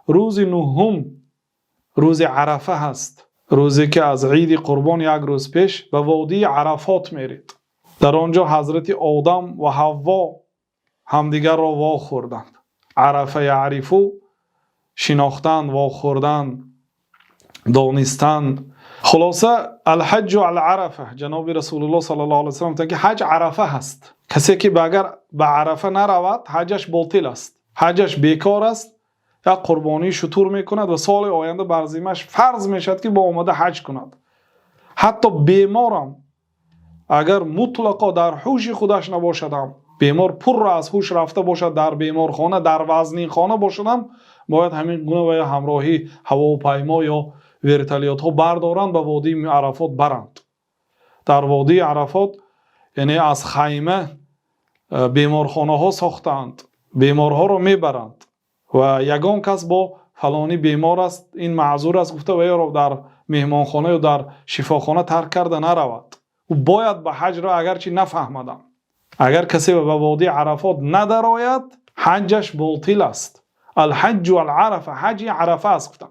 Рӯзи нӯҳум рӯзи Арафа ҳаст, рӯзе ки аз Иди Қурбон як рӯз пеш ба водии Арафот меравед. Дар он ҷо Ҳазрати Одам ва Ҳавво ҳамдигарро вохӯрданд. Арафа яърифу — шинохтан, вохӯрдан, донистан. Хулоса, الحج على عرفة. Ҷаноби Расулуллоҳ саллаллоҳу алайҳи васаллам гуфтанд, ки ҳаҷ Арафа ҳаст. Касе ки агар ба Арафа наравад, ҳаҷаш ботил аст, ҳаҷаш бекор аст, як қурбонии шутур мекунад ва соли оянда бар зиммааш фарз мешавад, ки бо омада ҳаҷ кунад. Ҳатто беморам агар мутлақо дар ҳуши худаш набошад ҳам, бемор пурра аз ҳуш рафта бошад, дар беморхона, дар вазнинхона бошад ҳам, бояд ҳамин гуна ва ё ҳамроҳии ҳавопаймо ё вертолётҳо бардоранд, ба водии Арафот баранд. Дар водии Арафот, яъне аз хайма беморхонаҳо сохтаанд, беморҳоро мебаранд ва ягон кас бо фалонӣ бемор аст, ин маъзур аст гуфта, ва ёро дар меҳмонхона ё дар шифохона тарк карда наравад. Ӯ бояд ба ҳаҷ ро, агарчи нафаҳмадам. Агар касе ба водии Арафот надарояд, ҳаҷаш ботил аст. الحج على عرفة, ҳаҷи Арафа аст, гуфтам.